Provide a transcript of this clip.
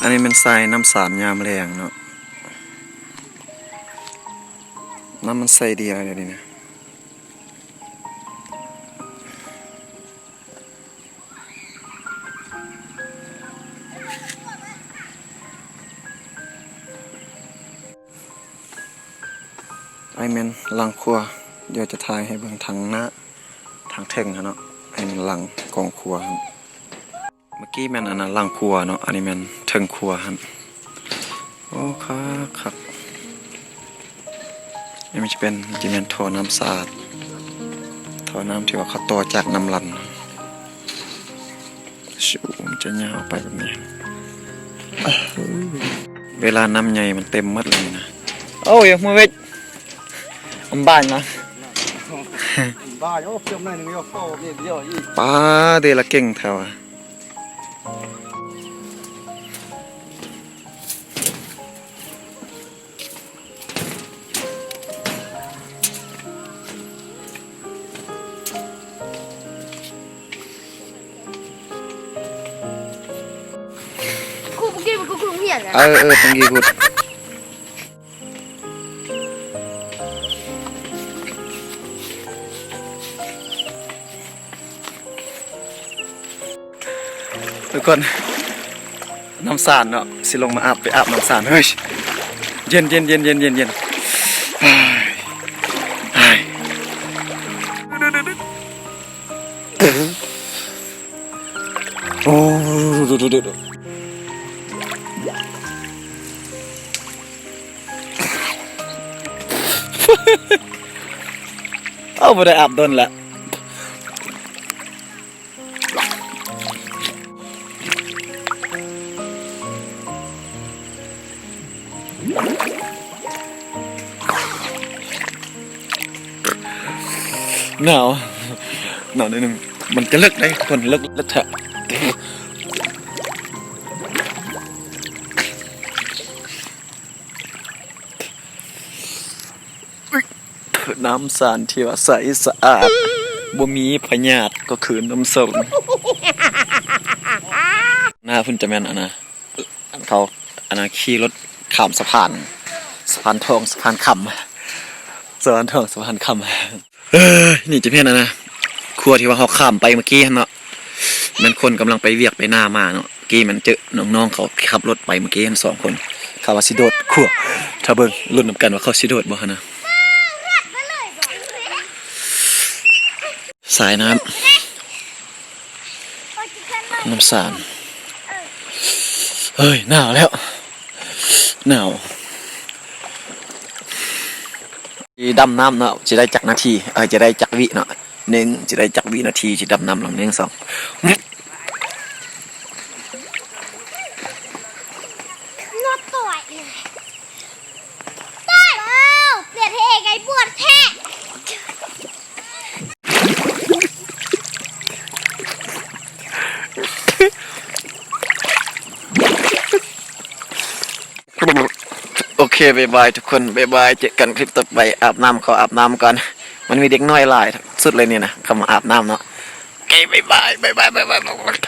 ອັນນີ້ແມ່ນສາຍນ້ຳສານຍາມແລ້ງເນາະ ນ້ຳມັນໃສດີແລ້ວດຽວນີ້ນະ. ອັນນີ້ແມ່ນຫຼັງຄົວ ດຽວຈະຖ່າຍໃຫ້ເບິ່ງທາງໜ້າ ທາງເທິງຫັ້ນເນາະ ອັນນີ້ແມ່ນຫຼັງກອງຄົວຫັ້ນ. ເມື່ອກີ້ແມ່ນອັນນັ້ນຫຼັງຄົວເນາະ ອັນນີ້ແມ່ນເທິງຄົວຫັ້ນ. ໂອ້ ຄັກໆ ອັນນີ້ຈະເປັນ ຈະແມ່ນທໍ່ນ້ຳສະອາດ ທໍ່ນ້ຳທີ່ວ່າເຂົາຕໍ່ຈາກນ້ຳລັນ ຊູ ມັນຈະຍາວໄປແບບນີ້ ເວລານ້ຳໃຫຍ່ມັນເຕັມໝົດເລີຍນີ້ນະ. ໂອ້ຍ ມາເວັດ ອຳບານນະ ອຳບານ. ໂອ້ ເພີ່ມໜ້ອຍໜຶ່ງ ໂອ້ ເດລະເກັ່ງແທ້ວ່າ. ເອີ ເອີ ຕ້ອງກີ້ພຸດ. ທຸກຄົນ ນ້ຳສານເນາະ ຊິລົງມາອາບ ໄປອາບນ້ຳສານ. ເຮີ້ຍ ເຢັນໆ ເຢັນໆ ເຢັນໆ ເຢັນໆ ເຮີ້ຍ ເຮີ້ຍ. ໂອ້ ເອົາ ບໍ່ໄດ້ອາບດົນລະ. ໜາວ ໜາວໜ້ອຍໜຶ່ງ. ມັນກະເລິກເດ້ ຄົນເລິກ ເລິກແທ້. ນ້ຳສານທີ່ວ່າໃສສະອາດ ບໍ່ມີພະຍາດ ກໍຄືນ້ຳສົ້ມ. ໜ້າພຸ້ນຈະແມ່ນອັນນະ ອັນເຂົາ ອັນນະ ຂີ່ລົດຂ້າມສະພານ ສະພານທອງ ສະພານຄຳ ສະພານທອງ ສະພານຄຳ. ເອີ ນີ້ຈະແມ່ນອັນນະ ຄົວທີ່ວ່າເຮົາຂ້າມໄປເມື່ອກີ້ຫັ້ນເນາະ ແມ່ນຄົນກຳລັງໄປວຽກໄປນາມາເນາະ. ກີ້ມັນເຈີນ້ອງໆເຂົາຂັບລົດໄປເມື່ອກີ້ຫັ້ນສອງຄົນ ເຂົາວ່າຊິໂດດຂົວ ຖ້າເບິ່ງ ລຸ້ນນຳກັນວ່າເຂົາຊິໂດດບໍ່ຫັ້ນນະ. ສາຍນ້ຳ ນ້ຳສານ. ເຮີ້ຍ ໜາວແລ້ວ ໜາວ. ຊິດຳນ້ຳເນາະ ຊິໄດ້ຈັກນາທີ ເອີ ຊິໄດ້ຈັກວິເນາະ ໜຶ່ງ ຊິໄດ້ຈັກວິນາທີ ຊິດຳນ້ຳລຳ ໜຶ່ງ ສອງ. ໂອເຄ ບາຍບາຍທຸກຄົນ ບາຍບາຍ ເຈີກັນຄລິບຕໍ່ໄປ. ອາບນ້ຳ ຂໍອາບນ້ຳກ່ອນ ມັນມີເດັກນ້ອຍຫຼາຍສຸດເລີຍນີ້ນະ ເຂົາມາອາບນ້ຳເນາະ. ໂອເຄ ບາຍບາຍ ບາຍບາຍ ບາຍບາຍ.